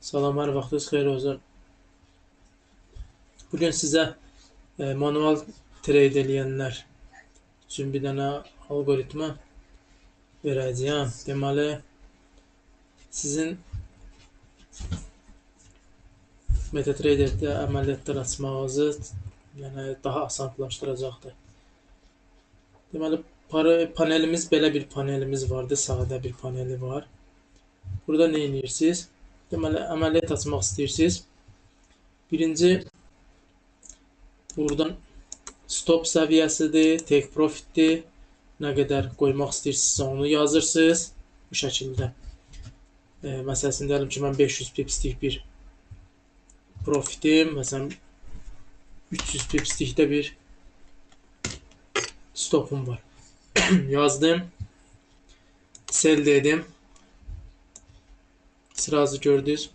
Salam, hər vaxtınız xeyir olsun. Bugün sizə manual trade eləyənlər üçün bir dənə algoritma verəcəyəm. Deməli, sizin MetaTrader'də əməliyyatlar açmağınızı yəni daha asanlaşdıracaqdır. Deməli, panelimiz belə bir panelimiz vardı, sadə bir paneli var. Burada nə edirsiniz? Deməli, əməliyyat açmaq istəyirsiniz. Birinci, buradan stop səviyyəsidir, take profitdir. Nə qədər qoymaq istəyirsinizsə onu yazırsınız. Bu şəkildə. Məsələn, deyəlim ki, mən 500 pipslik bir profitim, məsələn, 300 pipslikdə bir stopum var. Yazdım. Sell dedim. Sırası gördünüz.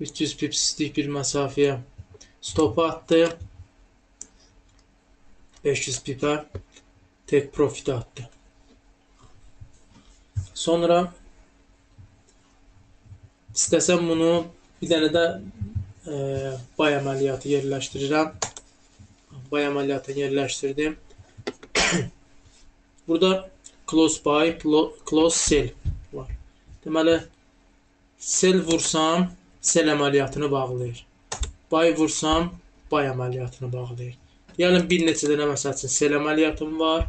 300 pipslik bir məsafəyə stopu attı. 500 pipə take profit attı. Sonra istəsəm bunu bir dənə də buy əməliyyatı yerləşdirirəm. Buy əməliyyatını yerləşdirdim. Burada close buy, close sell var. Deməli, sell vursam, sell əməliyyatını bağlayır. Buy vursam, buy əməliyyatını bağlayır. Deyəlim, bir neçə dənə məsəl üçün sell əməliyyatım var.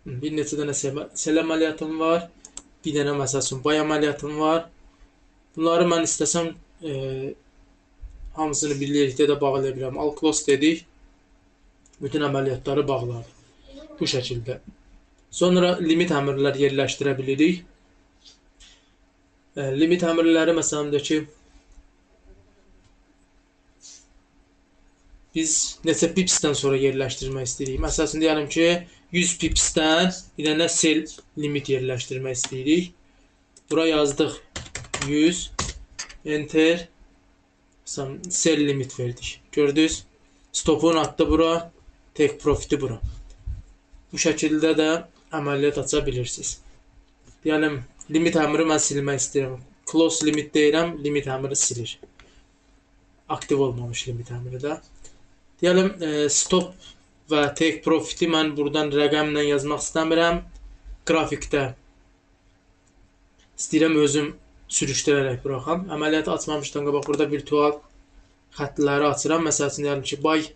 Bir neçə dənə sell əməliyyatım var. Bir dənə məsəl üçün buy əməliyyatım var. Bunları mən istəsəm hamısını birlikdə də bağlaya bilərəm. Al close dedik. Bütün əməliyyatları bağladı. Bu şəkildə. Sonra limit əmrlər yerləşdirə bilirik. Limit əmrləri məsələn də ki, biz neçə pipsdən sonra yerləşdirmək istəyirik. Məsələn, deyəlim ki, 100 pipsdən bir dənə sell limit yerləşdirmək istəyirik. Bura yazdıq 100, enter, məsələn, sell limit verdik. Gördünüz, stopunu atdı bura, take profiti bura. Bu şəkildə də əməliyyat aça bilirsiniz. Deyəlim, limit əmri mən silmək istəyirəm. Close limit deyirəm, limit əmri silir. Aktiv olmamış limit əmri də. Deyəlim, stop və take profiti mən buradan rəqəmlə yazmaq istəmirəm. Qrafikdə istəyirəm özüm sürüşdürərək buraxam. Əməliyyatı açmamışdan qabaq burada virtual xəttləri açıram. Məsəl üçün, deyəlim ki, buy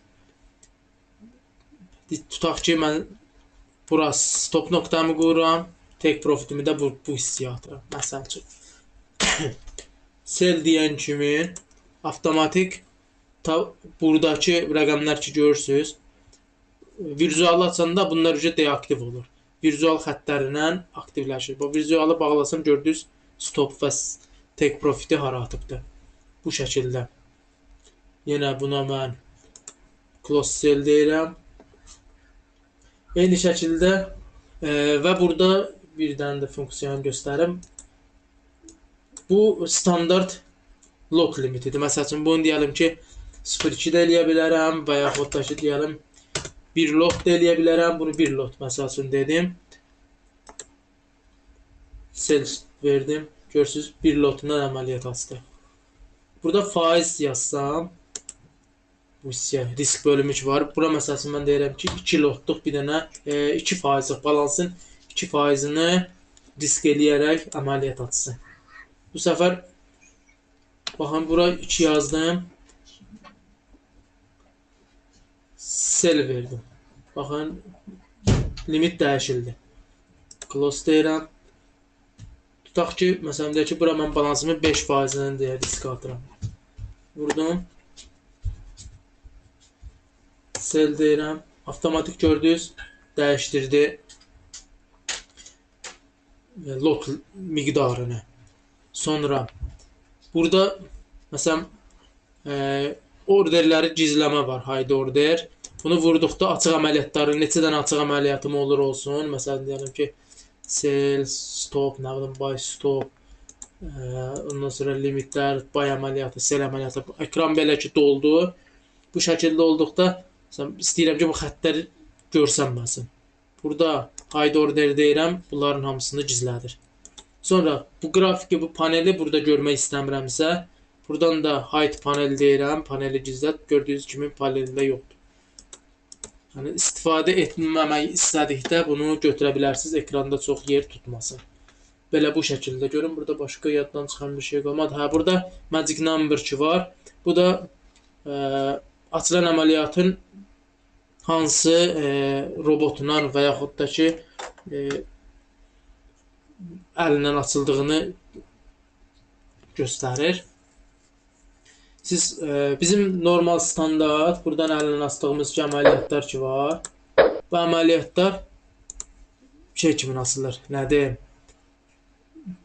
tutaq ki, mən bura stop nöqtəmi qoyuram, take profitimi də bu hissəyə atıram. Məsəl üçün, sell deyən kimi avtomatik buradakı rəqəmlər ki görürsünüz, virtualı açanda bunlar ücret deaktiv olur. Virtual xəttlərlə aktivləşir. Bu virtualı bağlasam gördünüz, stop və take profiti hara atıbdır. Bu şəkildə. Yenə buna mən close sell deyirəm. Eyni şəkildə və burada bir dənə də funksiyanı göstərim. Bu standart lot limitidir. Məsəl üçün, bunu deyəlim ki, 0.2 də eləyə bilərəm və yaxud da ki, deyəlim 1 lot da eləyə bilərəm. Bunu 1 lot məsəl üçün dedim. Sell verdim. Görürsünüz, 1 lotundan əməliyyat açdı. Burada faiz yazsam, bu hissə risk bölümü ki var. Bura məsəl üçün mən deyirəm ki, 2 lotluq bir dənə 2 faizlik balansın 2 faizini risk eləyərək əməliyyat açsın. Bu səfər baxın, bura 2 yazdım. Sell verdim. Baxın, limit dəyişildi. Close deyirəm. Tutaq ki, məsələn, deyək ki, bura mən balansımı 5 faizini deyə risk atıram. Vurdum. Sell deyirəm. Avtomatik gördünüz, dəyişdirdi lot miqdarını. Sonra burada məsələn orderləri gizləmə var. Hide order. Bunu vurduqda açıq əməliyyatları, neçə dənə açıq əməliyyatım olur olsun. Məsələn, deyəlim ki, sell, stop, nə bilim, buy stop, ondan sonra limitlər, buy əməliyyatı, sell əməliyyatı. Ekran belə ki doldu. Bu şəkildə olduqda istəyirəm ki, bu xəttlər görsənməsin. Burada hide order deyirəm, bunların hamısını gizlədir. Sonra bu qrafiki, bu paneli burada görmək istəmirəmsə, buradan da hide panel deyirəm, paneli gizlət. Gördüyünüz kimi paneldə yoxdur. Yəni istifadə etməmək istədikdə bunu götürə bilərsiniz, ekranda çox yer tutmasın. Belə bu şəkildə görün, burada başqa yaddan çıxan bir şey qalmadı. Hə, burada magic number ki var. Bu da açılan əməliyyatın hansı robotuna və yaxud da ki əlindən açıldığını göstərir. Siz bizim normal standart buradan əlindən açdığımız ki, əməliyyatlar ki var. Bu əməliyyatlar şey kimi açılır. Nədir?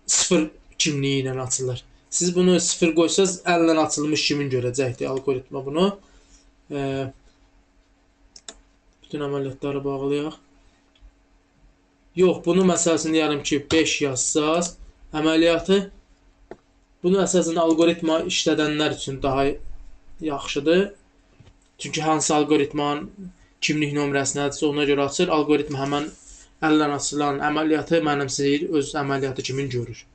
0 kimliyi ilə açılır. Siz bunu 0 qoysanız əllə açılmış kimi görəcəkdir alqoritma bunu. Bütün əməliyyatları bağlayaq. Yox, bunu məsələn deyəlim ki 5 yazsaz əməliyyatı, bunu əsasən alqoritma işlədənlər üçün daha yaxşıdır. Çünki hansı alqoritmanın kimlik nömrəsi nədirsə ona görə açır. Alqoritma həmən əllə açılan əməliyyatı mənimsəyir, öz əməliyyatı kimi görür.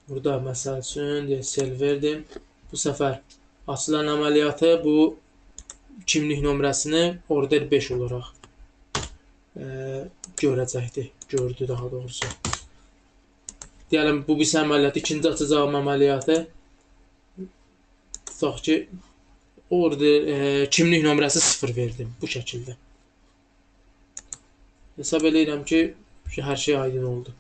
Burada məsəl üçün deyək, sell verdim. Bu səfər açılan əməliyyatı bu kimlik nömrəsini order 5 olaraq görəcəkdir. Gördü daha doğrusu. Deyəlim, bu bir əməliyyatı, ikinci açacağım əməliyyatı. Tutaq ki, order kimlik nömrəsi 0 verdim bu şəkildə. Hesab eləyirəm ki, hər şey aydın oldu.